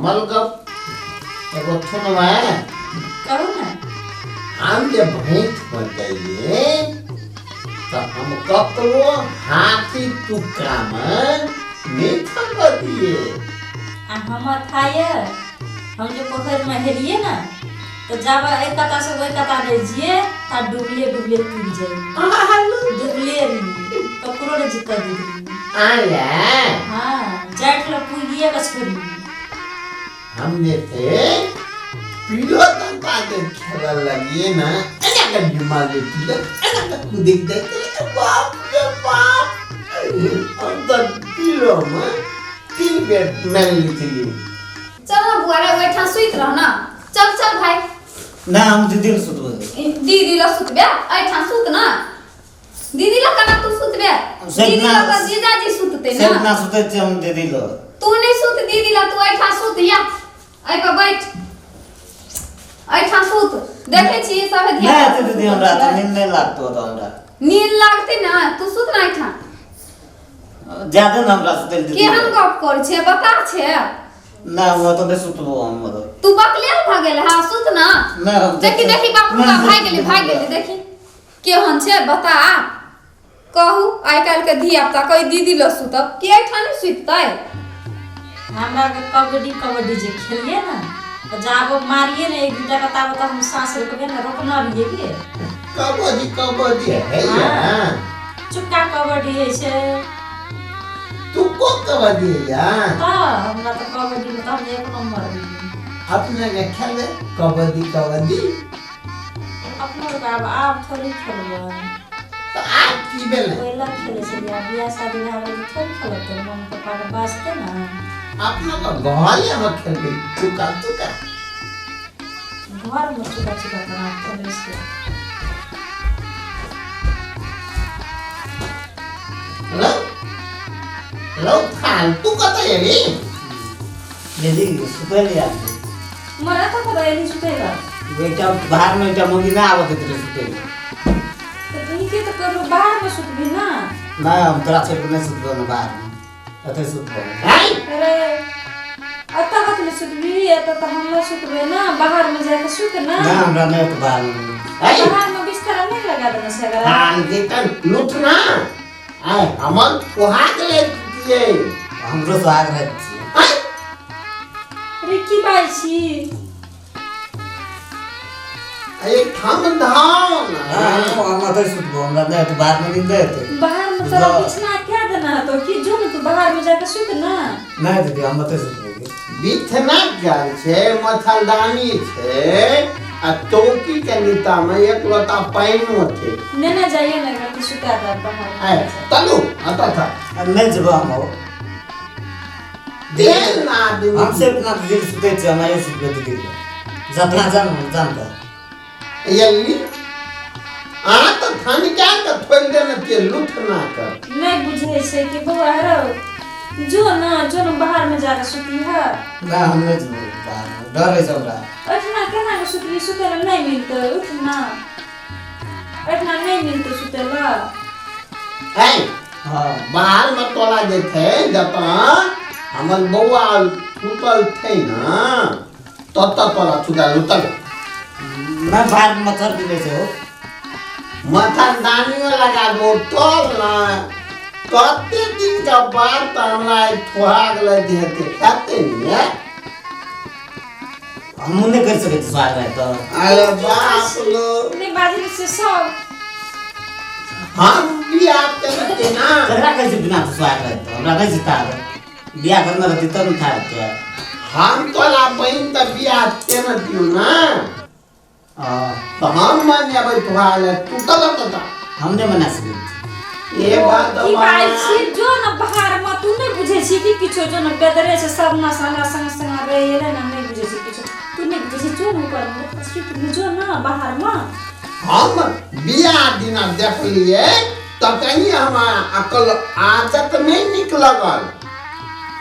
मलगप एगो थुनवा। कहू ना। हम जे भैंस बन जाइए तो हम ककरो हाथी तुक्का में नहीं थक दिए। आ हमर थाये हम जे पोखरि में हेलिए ना तो जाबा एक कता से ओहि कता रह जिए ता डूबले डूबले टूट जाए, डूबले रही, ककरो नहीं जीता दी। आया हाँ जाट लो पुगिए का छोड़ी। हम जे थे पीलो तंता के खेल लगिए ना, एना के जुमा ले पीलो एना के कूदिक दे, बाप रे बाप। हम तो पीलो में 3 बेर मैंने लिखली। चल ना बुआ रे, ओहिठाम सुति रह ना। चल चल भाई। ना हम दीदी ल सुतबे। दीदी ल सुतबे, एहिठाम सुत ना। दीदी ल केना तू सुतबे? दीदी ल तऽ जीजाजी सुतते ना। से ना सुतै छियै हम दीदी ल। तू नहीं सुत दीदी ल, तू एहिठाम सुत, या एहि पर बैठ, एहिठाम सुत। देखै छी सब ध्यान। नहीं आते दीदी हमरा तऽ नींद नहीं लागतो तऽ हमरा। नींद लागते ना, तू सुत ना एहिठाम। ज्यादा ना हमरा सुतै दीदी। केहन गप करै छै बता छै? ना वो तो नहीं सुतबो हम तो। तू बकलेल भऽ गेल हा, सुत ना। ना हम देखी देखी बाप रे भागि गेली, भागि गेली, देखी केहन छै बता। कहू आइ काल्हि के धिया पुता कही दीदी ल सुतब कि एहिठाम नहि सुततै? हमरा के कबड्डी कबड्डी जे खेलिए ना तो जाब मारिए ना एक दूटा के ताब तो हम सांस रोकबे ना, रोकना रहिए के कबड्डी कबड्डी है यार। चुक्का कबड्डी है छै। तू को कबड्डी है यार? तो हमरा तो कबड्डी में तो हम एक नंबर रहिए। अपने के खेले कबड्डी कबड्डी? अपनो के आब आब थोड़ी खेलबै। तो आब की भेलै? पहिला खेलै छलियै, आब बियाह शादी भए गेलै थोड़ी खेलतै, मम्मी पप्पा के बाजतै ना। अपना के घरे में खेलबै चुका चुका? घर में चुका चुका केना खेलै छियै? लो लो फालतू कतऽ एली? दीदी सुतै ले आबि। मरा तऽ कतऽ एली सुतै लए? एकटा बाहर में एकटा मौगी ना आबत देत रहे सुतै लए। तऽ तुही तऽ कहलू बाहर में सुतबी ना। ना हम तोरा छोड़ि कऽ नहि सुतबो ना बाहर में, एतै सुतबो। अरे एतऽ कथी लए सुतबी? एतऽ तऽ हम नहि सुतबै ना, बाहर में जाके सुत ना। ना हमरा नहि होतै बाहर में। बाहर में बिस्तर नहि लगा देने छै एकरा। फालतू तऽ लूटना आय हमर सुहाग ले दिए। हमरो सुहाग रहै छियै। अरे की बाजै छी? अरे ठाम धाम। हम एतै सुतबो, हमरा नहि हेतै बाहर में नींद नहि हेतै। बाहर में तोरा बिछना क्या देना हतो कि जो ने तू बाहर में जाके सुत ना। नहि दीदी हम एतै सुतबो। बिछना जाल छै, मच्छरदानी छै आ चौकी के नीचा में एक लोटा पानिओ छै। नेने जाइए ना घर के सुता दे बाहर। आय चलू अतऽ था। नहि जेबो हम। हो तेल ना आदमी। हम से इतना दीदी सुतै छियै, हम आइयो सुतबै दीदी लग। जतना जान जान कर। यल्ली आ तऽ थनका के थोड़ि देने छियै लूटना कर। नहि बुझै छै कि बौआ हरौ जो ना, जो ना बाहर में जाके सुती है। ना हम नहि जेबै बाहर में, डर होइ छै हमरा। एहिठिना केना के सुतबी? सुतै लए नहि मिलतै, उठ ना, एहिठिना नहि मिलतै सुतै लए। है हाँ बाहर में तोला जे छै जतऽ हमर बौआ सुतल छै ना ततऽ तोला सुता लुतल। ना बाहर में मच्छर भी नहि छै हो। मच्छरदानियो लगा दो तब ना। कते दिन के बाद तऽ हमरा ठोहा गेलै जे हेतै हेतै ने। हमहूँ नहि करि सकै छी सुहाग राति तऽ। अरे बाप लो। नहि बाजै छै सब। हम बियाह केने छियै ना। ककरा कहै छै बिना सुहाग राति तऽ? हमरा नहि छै थाह, बियाह करने रहती तब ने थाह हेतै। हम तोरा बहिन तऽ बियाह केने छियौ ना, तऽ हम मनेबै तोरा लए, तू तऽ लऽ। हम नहि मना सकै छी। ए बात की बाजै छी? जो ना बाहर में, तू नहि बुझै छी कि किछो? जो ना बेदरे छै सब ना, हमरा संग संग रहि एलै ना, नहि बुझै छी किछो, तू नहि बुझै छी। जो ना ऊपर में सुति, जो ना बाहर में। हम बियाह दिना देखलियै तऽ कहीं हमरा अकल आदत नहि नीक लगल।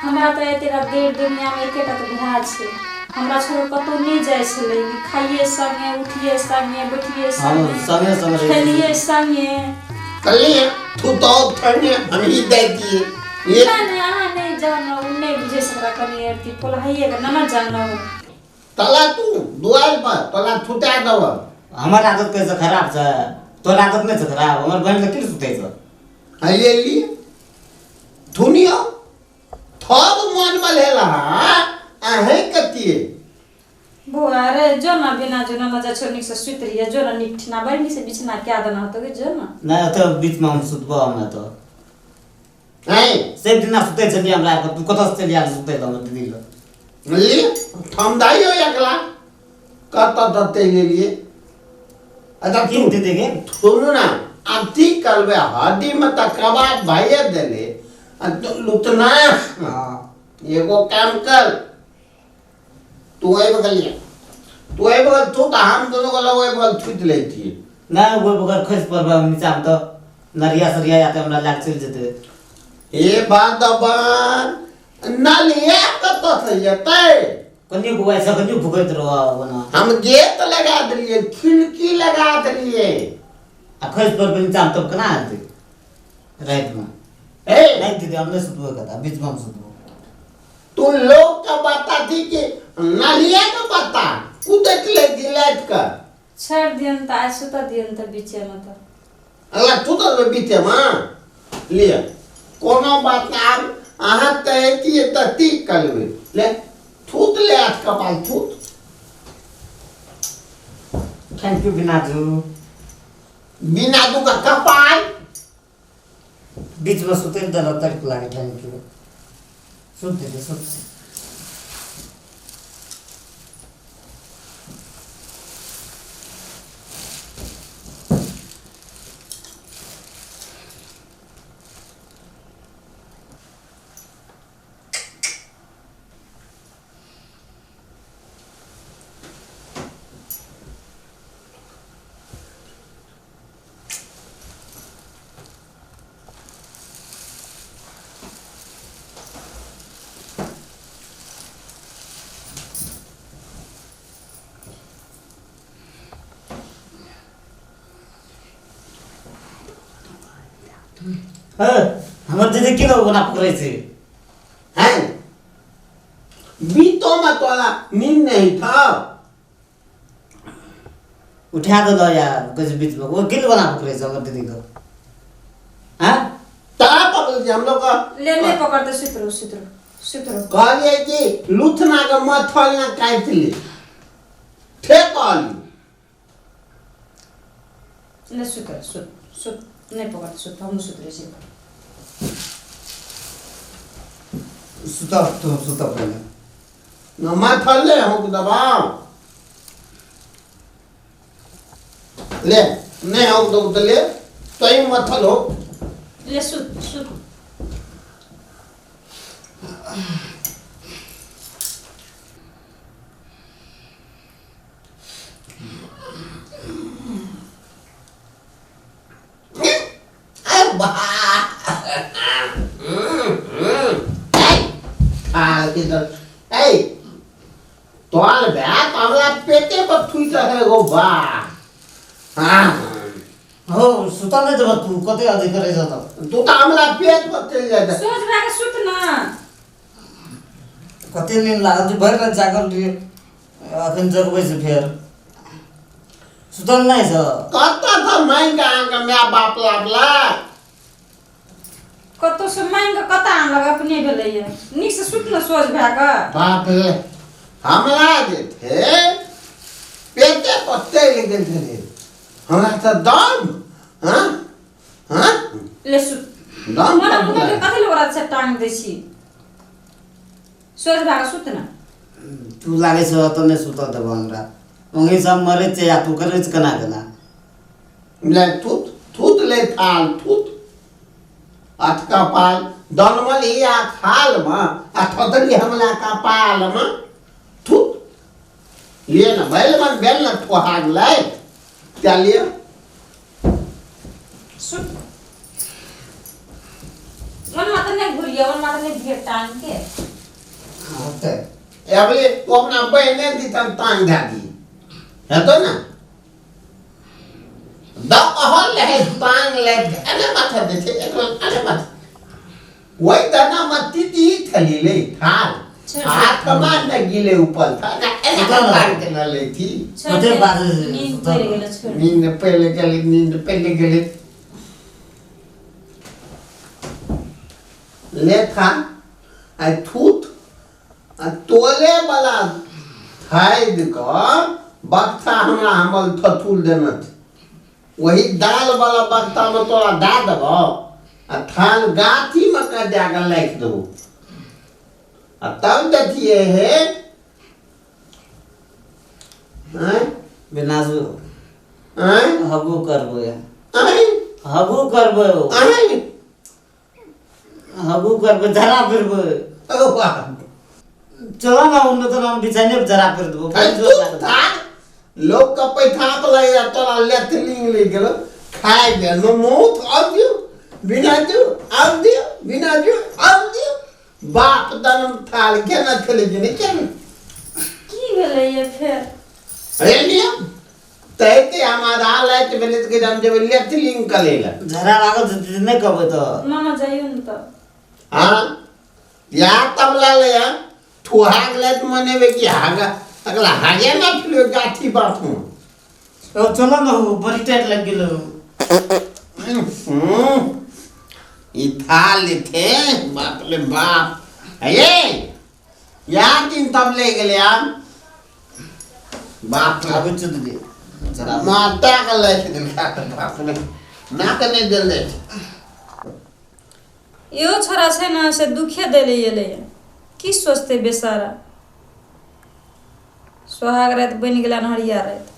हमरा तऽ एते देर दुनिया में एकेटा तऽ भाय छै, हमरा छोड़ कतौ नहि जाइ छलै। खाइए संगे, उठिए संगे, बैठिए संगे, संगे संगे खेलिए संगे। कलिए थू तो थने हम ही दे दिए ये। नहि नहि अहाँ नहि जान उ नहि बुझै छै ओकरा कनि अथी पोल्हाइए के ननद जान तला तू दुआरि पर तला थुता दब। हमर आदत कैसे खराब छै, तोर आदत नहि छै खराब। हमर बहिन लग की सुतै छै? आइए ली थुनियो थब मन मलेला अहें कतिए। बौआ रे जो ना बिना जो ना मजा छोड़ निक से सुति रहिए जो ना निक ठिना बड़ निक से बिछना क्या देना होतो के जो ना। नहि तऽ बीचमे हम सुतबो हमे तऽ। हैं सब दिना सुतै छलियै हमरा आरके, तू कतऽ से चलि आयल सुतै लए हमर दीदी लग? ली थमदाइयो एकला कतऽ दते लेलिए। अच्छा की तू दीदी के सुनू ना आब की करबै, हड्डी में तऽ कबाब भइए देले आ तू लुतना। हाँ एगो काम कर, तू एहि बगल या तू एहि बगल तू तऽ हम दुनू गोला ओहि बगल थुति लै छियै। नहि ओहि बगल खसि पड़बै हम नीचामे तऽ नरिया सरिया या तऽ हमरा लए कऽ चलि जेतै। हे भगवान, नलिया कतऽ से जेतै? कनियो बौआ सब कनियो भुकैत रह ओना। हम गेट लगा देलियै, खिड़की लगा देलियै। आ खसि पड़बै नीचामे तब केना हेतै रातिमे? हे नहि दीदी हम नहि सुतबै कतऽ, बीचमे हम सुतबो। तू लोग का बता थी कि नलिया का बता कुदत ले गिलात का छोड़ दियन तऽ आइ सुतऽ दियन तऽ बीचेमे तऽ। अगला तू तो बीते मां लिया कोनो बात ना। आब अहाँ कहतियै तऽ ती करबै ले थूत ले हाथ कपाल थूत। Thank you बिनाजू। बिना दू का कपाल बीचमे सुतै लए देलक तड़क लागे। Thank you. सुत दीदी सुत। हमर दीदी की ओना पकड़ै छै? हैं बीतो में तोला नींद नहीं था। उठा देलऽ यार कहै छै बीचमे ओ किल बना पकड़ै छै हमर दीदीके? हाँ तारा पकड़ हम लोग का ले नहि पकड़तै, सुति रहू सुति रहू सुति रहू। कहलियै कि लुथना के मथल ना काटि ले, ठे कहली। ले सुति रह सुत सुत नहि पकड़तै सुत, हमहूँ सुति रहै छी। सुतब तू सुतब पहिले। न मथल ले हुक दबाओ ले नहीं हुक दो तो ले तो ही मथल हो। ले सुत सुत। तोहर भाय हमरा पेटे पर थुइ रहे गो बा। हाँ हो सुतल नहि देबऽ तू कते अथी करै छह तऽ। तू तऽ हमरा पेट पर चलि जाइ। सोच भए कऽ सुत ना। कते नींद लागल छै, भरि राति जागल रहियै, अखन जगबै छै फेर। सुतल नहि छ? कतऽ से मांगि कऽ अहाँके माय बाप लाबलक? कतौ से मांगि कऽ कतऽ आनलक, अपने भेलैया। नीक से सुत ने सोझ भए कऽ। बाप रे, हमरा जे थे पेटे पर चलि गेल छलै हमरा तऽ दम। हाँ हाँ ले सुत। दम मने पर मुँह के कथी लए ओकरा से टांग दै छी? सोझ भए कऽ सुत ने। तू लागै छौ ओतऽ नहि सुतऽ देबऽ हमरा। ओंघी सब मरै छै आ तू करै छै केना केना। ले थूत थूत ले थाल थूत अटका पाल दनमल ही आ खाल में आ थदरी हमला का पाल में थूत लिए न भैल मन भेल न ठोहाग लै क्या लिए। सुत ओनमा तऽ नहि घुरिया, ओनमा तऽ नहि दिए टांग के। होतै। अबले तू अपना बहने दी तन टांग धै दी हेतो ना द कहल रहे टांग ले अने माथा दे छै एकरा अने माथा। वही तना मत्ती ती थली ले थाल हाथ कमा न गिले ऊपर था ना ऐसा काट के न ले थी। छोड़ कते दे, बाजै छै, नींद सुतल। पड़ि गेलै, छोड़ दे। नींद पहले गेले, नींद पहले गेले ले था आ थूत आ तोले वाला थाइद क बक्सा हमरा हमल थथुल देने छै। वही दाल वाला बक्सा में तोरा दए देबौ आ थान गाछी में के दए के राखि देबौ आ तब देखिए हे। आँय? बिनाजू। आँय? हगू करबै। आँय? हगू करबै। आँय? हगू करबै, झरा फिरबै। ओ बाप। चलो ना, उन्ने तो हम बिछाने पर झरा फिर देबो। अरे तू थान लोक के पैठा पर लगे तोरा लेथलिंग ले गेलो खाय गेलो मौत आब दियो बिना दियो आब दियो बिना दियो आब दियो बाप दनम थाल केना खेले गेले केना। की भेलै ये फेर? अरे लिया तैते हम आधा लाइट भेलै तऽ हम जेबै लेथलिंग करे लए। झरा लागल छै तऽ नहि कहबै तऽ। मामा जाइयो ने तऽ। हाँ या तबला ले या ठुहाग ले तो मनेबे कि हागा अगला हागे ना फिर गाठी बाथू। ओ चलो ना, हो बड़ी टाइट लग गेलो। ई थाल थे बाप रे बाप। ये या दिन तब ले गेले यार बाप रे। आबै छौ दीदी झरा। माता के ले के दिल खा के बाप रे ना के नहीं दिल दे। इहो छोरा छै ने से दुखे दै लए एलैए, की सोचतै बेचारा? सोहाग राति बनि गेलै अन्हरिया राति।